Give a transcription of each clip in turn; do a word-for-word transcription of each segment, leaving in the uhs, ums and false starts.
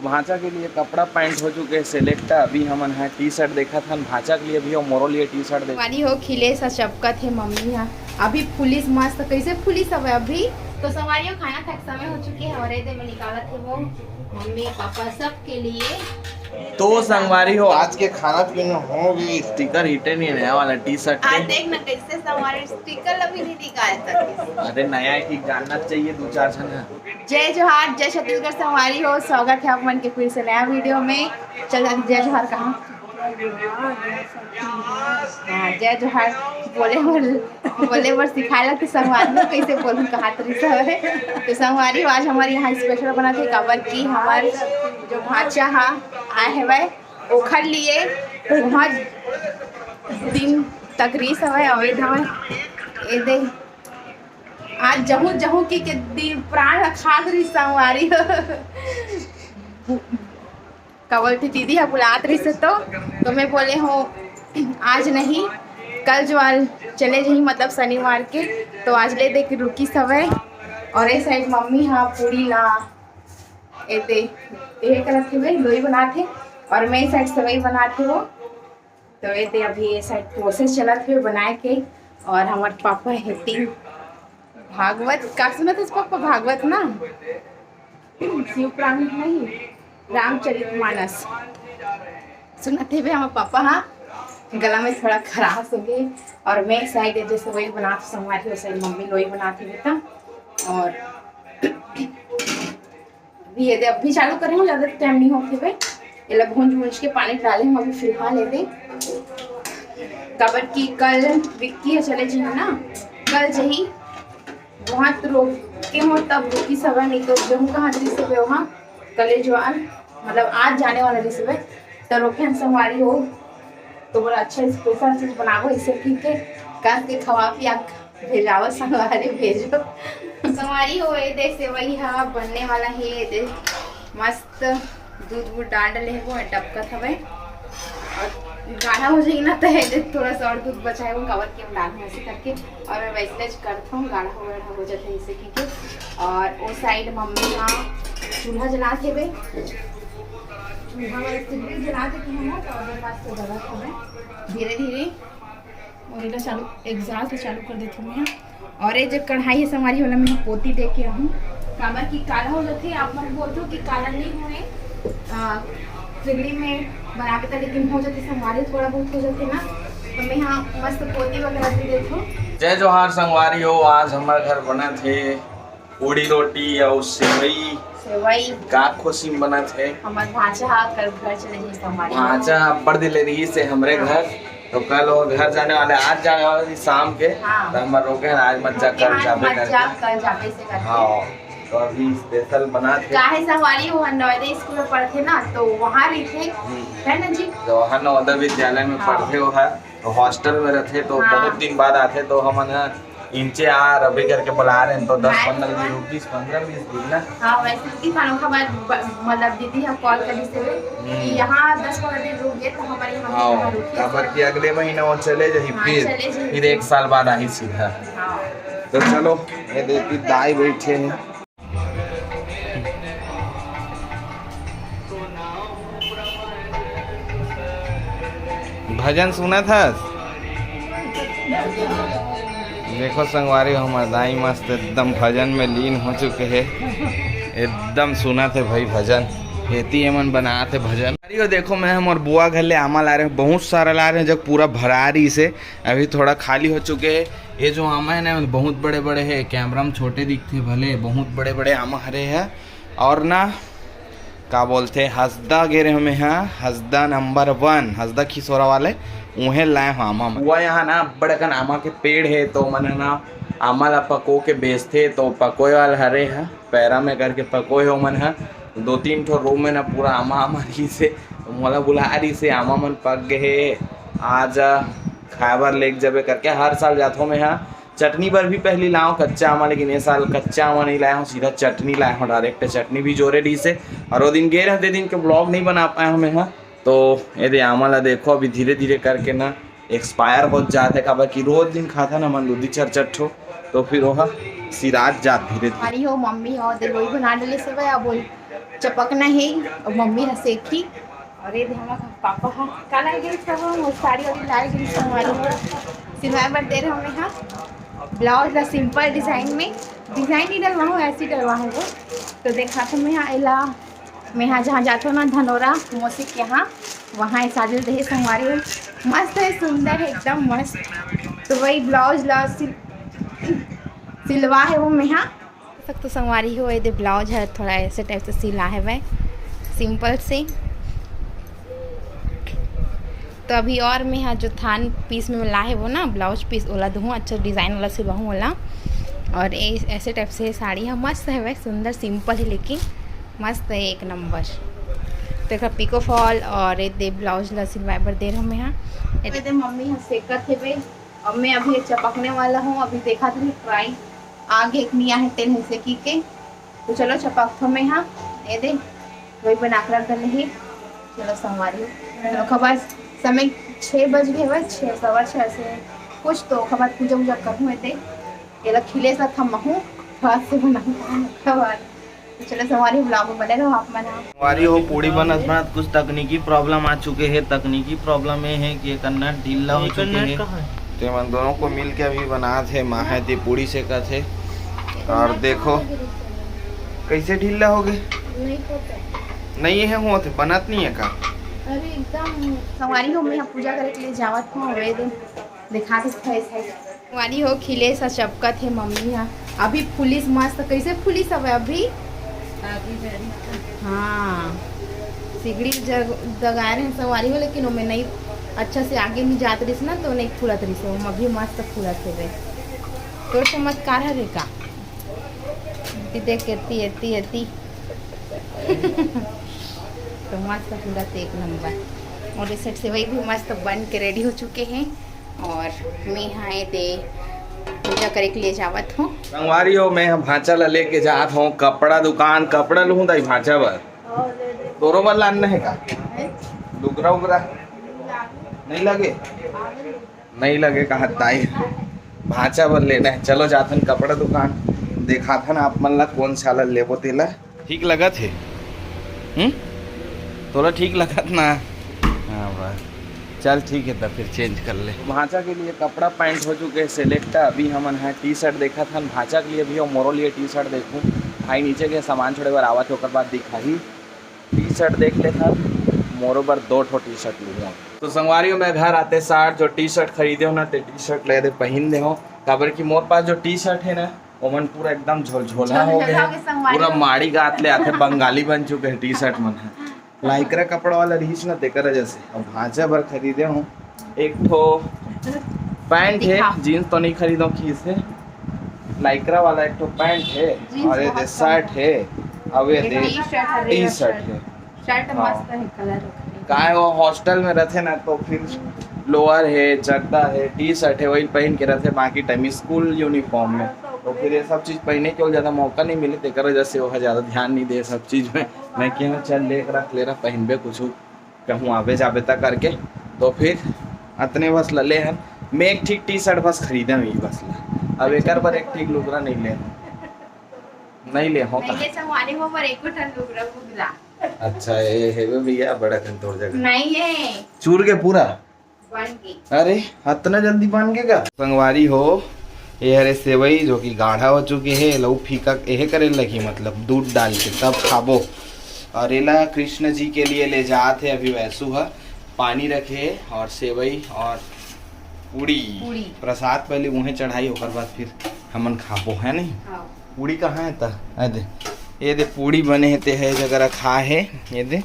भांचा के लिए कपड़ा पैंट हो चुके हैं सिलेक्ट। अभी हमन ह टी शर्ट देखत हन भांचा के लिए भी, और मोरो लिए टी शर्ट देख। संगवारी हो, खिले सा चपकत हे मम्मी हा। अभी फुलिस मस्त, कैसे फुलिस हवे अभी। तो संगवारी हो, खाना खाए के समय हो चुके हे और ए दे में निकालत हे वो मम्मी पापा सबके लिए। तो संगवारी हो, आज के खाना पीना हो गए, स्टिकर हिटे नहीं नया वाला टी शर्ट आज के। देख ना कैसे संगवारी स्टिकर अभी नहीं निकाल सके। अरे नया है कि जानना चाहिए दो चार जन है। जय जोहार, जय छत्तीसगढ़ संगवारी हो, स्वागत है आप मन के फिर से नया वीडियो में। चल दादी, जय जोहार कहा। हाँ, जय जोहार बोले बर, बोले बर सिखाए लगथे संगवारी हो, कैसे बोलूं कहात रहिस हवे। तो संगवारी हो, आज हमर यहाँ स्पेशल बनत हे, काबर कि हमर जो भांचा हा आए हवय, ओखर लिए बहुत दिन तक रिस हवय, अवैध हवय। ए दे, आज जहूं जहूं की के दिन प्राण रखात रहिस संगवारी हो। का बोलथे, दीदी हा बुलात रहिस तो, तो मैं बोले हूँ आज नहीं, कल जो आल चले जाही, मतलब शनिवार के, तो आज ले दे के रुकी सवय। और ए साइड मम्मी हा पूरी ला ए दे, ए करत हवे, लोई बनात हे, और मैं ए साइड सवई बनात हे वो। तो ए दे अभी ए साइड प्रोसेस चलत हे बनाए के, और हमर पापा हे तीन भागवत, का सुनत हस पापा? भागवत ना, शिव पुराण नहीं, रामचरित मानस सुनत हेबे। हमर पापा हा गला में थोड़ा खराश हो गए, और मैं साइड ए दे सवई बनात संगवारी हो, साइड मम्मी लोई बनात हेबे त। और अभी ए दे अभी चालू करे हूँ, ज्यादा टाइम नहीं होत हेबे। एला भूंज भूंज के पानी डाले हूँ अभी फिलहाल ए दे, काबर कि कल विक्की ह चले जी ना, कल जही बहुत रोके हो तब रुकी सवय, नहीं तो जहूं कहा दे सवय वहाँ कले जवान, मतलब आज जाने वाला रहिस हवे, त रोके हन संगवारी हो, तो बोला अच्छा स्पेशल चीज बनाबो, इसे ठीक है, कस के खवा पिया भेजावो संगवारी भेजो। संगवारी हो, ए दे सेवई हा बनने वाला हे, ए दे मस्त दूध वूध डाल डले हे, वो टपकत हवे। और गाढ़ा हो जाही ना, तो ए दे थोड़ा सा और दूध बचाए, वो कवर के हम डालूँ ऐसे करके। और मैं वैसे ज करत हूँ, गाढ़ा हो, गाढ़ा हो जाता है इसे, ठीक है। और वो साइड मम्मी हा चूल्हा जलात हेबे, चूल्हा वाला सिगरेट जलात हे कि हम, तो ओकर पास तो जगह हवे। धीरे धीरे और एला चालू, एग्जॉस्ट चालू कर देथों मैं। और ये जो कढ़ाई है संगवारी, ओला मैं पोती दे के आहूँ, काबर कि काला हो जाथे। आप मन बोलथो कि काला नहीं होए, आ, सिगड़ी में बनावे त, लेकिन हो जाथे संगवारी, थोड़ा बहुत हो जाथे ना, तो मैं यहाँ मस्त पोती वगैरह दे देथों। जय जोहार संगवारी हो, आज हमर घर बनत हे पूड़ी रोटी अउ सेवई। सेवई। का खुशी में बनत हे। हमर भांचा हा कल घर चले जाही संगवारी हो। भांचा हा अब्बड़ दिन ले रहिस हे हमरे घर, तो कल वो घर जाने वाले, आज जाने वाले थी शाम के, हाँ। तो हमर रोके हैं, आज मत जा, कल जाबे करके। कल जाबे से करके। हाँ, तो अभी स्पेशल बनात हे। काहे संगवारी हो, नवोदय स्कूल में पढ़थे ना, तो वहाँ रहिथे, हम्म। है ना जी? तो वहाँ नवोदय विद्यालय में हाँ। पढ़थे वो है, तो हॉस्टल में रहिथे, तो हाँ। बहुत दिन बाद आथे, तो हमन ह इंचे आ रबे करके बुला रहे हैं, तो दस हाँ। पंद्रह दिन रुकिस, पंद्रह बीस दिन ना। हाँ, वैसे कि खानों का बाद ब-, मतलब दीदी हा कॉल करिस हे हम्म। कि यहाँ दस पंद्रह दिन रुक गए, तो हमारे यहाँ हाँ, यहाँ रुकिए। काबर कि अगले महीना वो चले जाही, हाँ, फिर, चले जाही। फिर एक साल बाद आही सीधा। हाँ। तो चलो, ये देखी दाई बैठे हैं। भजन सुनत हस? देखो संगवारी, हमर दाई मस्त एकदम भजन में लीन हो चुके हे, एकदम सुनत हे भाई भजन। एती एमन बनात हे भजन। अरे यो देखो, मैं हमर बुआ घर ले आमा ला रहे हूँ, बहुत सारा ला रहे हैं, जब पूरा भरा रहिस हे, अभी थोड़ा खाली हो चुके हे। ये जो आमा है ना, बहुत बड़े बड़े है, कैमरा में छोटे दिखते भले, बहुत बड़े बड़े आमा हरे है। और ना का बोलथे, हसदा गे रहे हमें, हाँ, हसदा नंबर वन, हसदा खिसोरा वाले, उहें लाए हो आमा मन। वो यहाँ ना बड़ अकन आमा के पेड़ है, तो मन है ना आमा ला पको के बेचथे, तो पकोए वाला हरे है, पैरा में करके पकोए हो मन है। दो तीन ठो रूम में ना पूरा आमा आमा रहिस हे, तो मोला बुला रहिस हे, आमा मन पक गए हे, आ जा खाए बर लेके जाबे करके। हर साल जाथो मैं हा चटनी बर भी पहली लाओ कच्चा आमा, लेकिन ये साल कच्चा आमा नहीं लाया हूँ, सीधा चटनी लाया हूँ, डायरेक्ट चटनी भी जोरे रहिस हे। और वो दिन गे रहे, दिन के ब्लॉग नहीं बना पाया हूँ मैं हा। तो ये दे आमा ला देखो, अभी धीरे धीरे करके ना एक्सपायर होत जात हे, काबर कि रोज दिन खाता ना मन दू दी चार चार ठो, तो फिर ओहा सिरात जात धीरे धीरे। हमारी हो मम्मी हो दे लोई बना डले से भाई, अब बोल चपकना हे, अउ मम्मी ह सेकही। अउ ये दे हमर पापा ह का लाए गिस, वो साड़ी वाली लाए गिस, संगवारी हो सिलवाए बर दे रहे हमें हा। ब्लाउज ला सिंपल डिजाइन में, डिजाइन नहीं डलवा हूँ, ऐसे ही डलवा हूँ वो। तो देखा तो मैं हा एला, मैं हा जहाँ जाता हूँ ना धनोरा मौसी के यहाँ, वहाँ ये साड़ी देहे संगवारी हो। मस्त है, सुंदर है, एकदम मस्त। तो वही ब्लाउज ला सिल सिलवा है वो मैं हा। देख सकते हो संगवारी हो, ये दे ब्लाउज है, थोड़ा ऐसे टाइप से सिला है वह, सिंपल से। तो अभी और मैं हा जो थान पीस में ला है वो ना ब्लाउज पीस ओला दूँ, अच्छा डिजाइन वाला सिलवाऊँ ओला। और ये ऐसे टाइप से साड़ी है, मस्त है वह, सुंदर सिंपल है लेकिन मस्त है, एक नंबर। तो एक पिको फॉल और ये दे ब्लाउज ला सिलवाए बर दे रहा हूँ मैं हा। ये दे मम्मी हा सेकत हेबे, अब मैं अभी चपकने वाला हूँ, अभी देखा तो ट्राई आगे एक निया है तेल हिसे की के। तो चलो चपक थो मैं हा, ये दे वही बना कर रख डले ही। चलो संगवारी हो, चलो खबर समय छः बज गए, बस छः, सवा छः से कुछ तो खबर पूजा वूजा करूँ, ये दे ये ला खिले सा थम्मा हूँ, हाथ से बनाऊँ खबर। तो चलो संगवारी, ब्लॉग में बने रहो आप मन हा। संगवारी हो, पूड़ी बनत बनत कुछ तकनीकी प्रॉब्लम आ चुके हे। तकनीकी प्रॉब्लम ये हे कि एकर नट ढीला हो चुके हे। ते मन दोनों को मिल के अभी बनात हे, माँ हे ते पूड़ी सेकत हे। और देखो कैसे ढीला हो गए। नहीं होता। नहीं है, होत हे, बनत नहीं है का? अरे एकदम संगवारी हो, मैं पूजा करे के लिए जावत हूँ, वे दिन दिखा दे। वाली हो खिले सा चपकत हे मम्मी हा। अभी फुलिस मस्त, कैसे फुलिस हवे अभी? हाँ, सिगड़ी जग-, दगाए रहे संगवारी हो, लेकिन ओमे नहीं अच्छा से आगे नहीं जात रहिस ना, तो नहीं फूलत रहिस। ओम अभी मस्त फूलत हेवे। तोर चमत्कार हरे का? एती देख, एती, एती, एती। तो मस्त फूलत हे, एक नंबर। और ये सेट सेवई भी मस्त बन के रेडी हो चुके हैं। और मैं हा ये दे पूजा करे के लिए जावत हूँ। संगवारी हो, मैं हा भांचा ला लेके जात हूँ कपड़ा दुकान। कपड़ा लूँ दाई भांचा बर। तोरो बर लान हे का? लुगरा उगरा नहीं लगे? नहीं लगे कहा दाई, भांचा बर लेना हे। चलो जाथन कपड़ा दुकान, देखाथन आप मन ला कौन सा ला लेबो तेला। ठीक लगत हे? हम्म, तोला ठीक लगत ना? हाँ बस, चल ठीक है, तब फिर चेंज कर ले। भांचा के लिए कपड़ा पैंट हो चुके हैं सिलेक्ट। अभी हमन हा टी शर्ट देखत हन भांचा के लिए भी, और मोरो लिए टी शर्ट देखूँ। भाई नीचे के सामान छोड़े बर आवत हे, ओकर बाद दिखाही। टी शर्ट देख लेथन, मोरो बर दो ठो टी शर्ट लूँगा। तो संगवारी हो, मैं घर आते सार जो टी शर्ट खरीदे हो ना, ते टी शर्ट ले दे पहिन दे हो, काबर कि मोर पास जो टी शर्ट है ना, ओमन पूरा एकदम झोलझोला हो गए हे। पूरा माड़ी गात ले आथे, बंगाली बन चुके हैं टी शर्ट मन है। लाइक्रा कपड़ा वाला रहीस ना, तेकर वजह से। अब भांचा बर खरीदे हूँ एक ठो पैंट है, जींस तो नहीं खरीदो, खीस है। लाइक्रा वाला एक ठो पैंट है, और ये दे शर्ट है, अब ये दे टी शर्ट है। शर्ट हाँ। मस्त है, कलर। काय वो हॉस्टल में रहते ना, तो फिर लोअर है, चड्डा है, टी शर्ट है, वही पहन के रहते, बाकी टाइम स्कूल यूनिफॉर्म में। तो फिर ये सब चीज़ पहने के ज़्यादा मौका नहीं मिले, तेकर वजह से वो ज़्यादा ध्यान नहीं दे सब चीज़ में। मैं कहा चल ले रख ले रहा, पहनबे कुछ कहूँ आवे जाबे तक करके। तो फिर अतने बस ल ले हन। मैं एक ठीक टी शर्ट बस खरीदे हूँ बस ला। अब एक बार एक ठीक लुगरा नहीं ले, नहीं ले हो नहीं का? ले संगवारी हो, पर एको ठन लुगरा बुगला। अच्छा, ये है वो भैया, बड़ा कन तोड़ जगह। नहीं है। चूर के पूरा? बन गई। अरे, इतना जल्दी बन के का? संगवारी हो, ये हरे सेवई जो कि गाढ़ा हो चुके हे, लऊ फीका एहे करे लगी, मतलब दूध डाल के तब खाबो। और एला कृष्ण जी के लिए ले जात हे अभी वैसू ह, पानी रखे हे और सेवई और पूड़ी। पूड़ी। प्रसाद पहले उहें चढ़ाई, ओकर बाद फिर हमन खाबो, है नहीं? हाँ। पूड़ी कहाँ है त? ए दे, ये दे पूड़ी बने हे, ते है जगह रखा है, ये दे।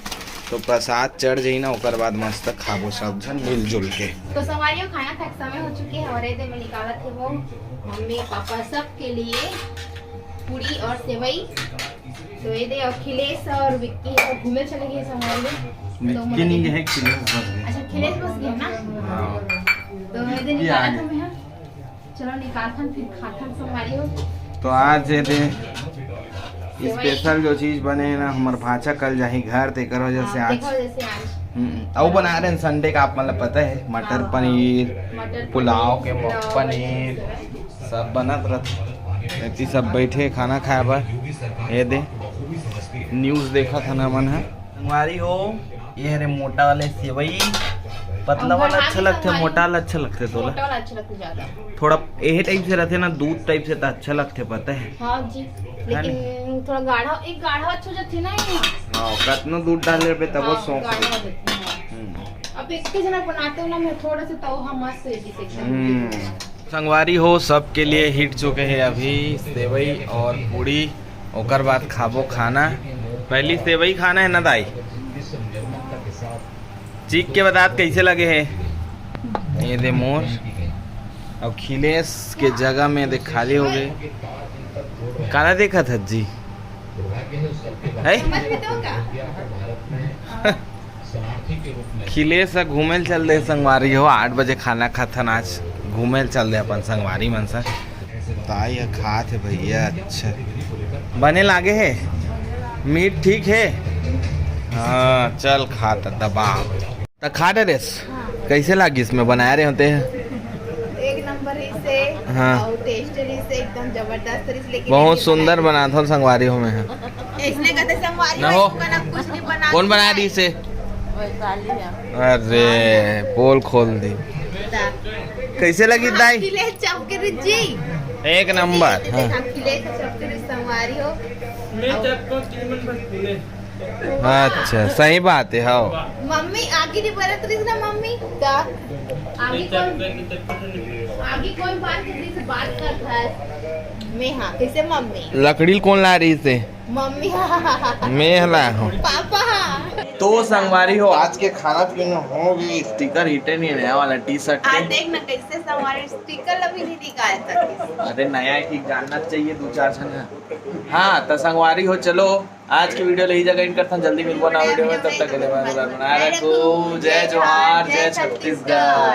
तो प्रसाद चढ़ जाई ना, ओकर बाद मस्त खाबो सब झन मिलजुल के। तो संगवारी हो, खाना खाए के समय हो चुके हे और ये दे मैं निकालत हे वो मम्मी पापा सब के लिए पूड़ी और सेवई। तो ये दे अखिलेश और विक्की और घूमे चले गए संगवारी हो। तो विक्की नहीं है, अखिलेश बस गए। अच्छा, अखिलेश बस गए ना? हाँ। तो ये दे विक्की आ निकालत गए। हे मैं। चलो निकालथन, फिर खाथन संगवारी हो। तो आज ये दे सेवई। स्पेशल जो चीज बने हे ना, हमर भांचा कल जाही घर, तेकर वजह से हाँ, आज। तेकर वजह से आज। हम्म, अउ बना रहे हैं संडे का, आप मन ला पता है, मटर हाँ। पनीर, मटर पुलाव पनीर, के पुलाव पनीर, वगैरह। सब बनत रहत। एती सब बैठे खाना खाए बर। ये दे न्यूज देखत हन हमन ह। संगवारी हो, ये हरे मोटा वाले सेवई। पतला वाला अच्छा लगथे, मोटा वाला अच्छा लगथे तोला? मोटा वाला अच्छा लगथे ज्यादा। थोड़ा एहे टाइप से रहथे ना, दूध टाइप से, त अच्छा लगथे, पता है। हाँ जी, लेकिन थोड़ा गाढ़ा, एक गाढ़ा अच्छा हो जाथे ना ये। हाँ, कतनो दूध डाले पे तब हाँ, सौंफ गाढ़ा हो जाथे, हाँ। हम्म। अब एक के जना बनाते हो ना, मैं थोड़ा सा तवा हम मस्त है जी, एकदम। हम्म। संगवारी हो, सबके लिए हिट चुके हैं अभी सेवई और पूड़ी, ओकर बाद खाबो खाना। पहली सेवई खाना है ना दाई? चीख के बतात कैसे लगे है। ये दे मोर, अब खिलेश के जगह में दे खाली हो गए। काला देखा था जी, है? खिलेश ह घूमे ल चल दे संगवारी हो, आठ बजे खाना खाथन आज, घूमे ल चल दे अपन संगवारी मन सा। ताई ह खात हे भैया, अच्छा बने लागे हे, मीठ ठीक हे। हाँ चल खा त दबा। त खा डरेस? हाँ। कैसे लागिस? मैं बनाए रहे होते हैं। एक नंबर ही से। हाँ। और टेस्ट रही से एकदम जबरदस्त रही से, लेकिन बहुत सुंदर बनात हो संगवारी हो मैं। इसने कहते संगवारी ना हो। कुछ नहीं बना। कौन बना रही से? वैशाली है। अरे पोल खोल दी। कैसे लगी दाई? खिलेश चौकरी जी। एक नंबर। हाँ। खिलेश चौकरी संगवारी हो। अच्छा, सही बात है। हाँ। मम्मी आगे नहीं बरत रही ना मम्मी का। आगे कौन, आगे कौन बात कर रही से बात करता है? मैं हाँ, कैसे मम्मी? लकड़ी कौन ला रही से? मम्मी। मैं हला हूँ। पापा। तो संगवारी हो, आज के खाना पीना हो गई, स्टिकर हिटे नहीं नया वाला टी शर्ट आज के। देख ना कैसे संगवारी स्टिकर अभी नहीं निकाल सके। अरे नया एक जानना चाहिए दो चार जन है। हाँ तो संगवारी हो, चलो आज की वीडियो ले ही जगह एंड करता हूँ, जल्दी मिलबो नवा वीडियो में, तब तक के लिए बाय बाय, बनाए रखो, जय जोहार, जय छत्तीसगढ़।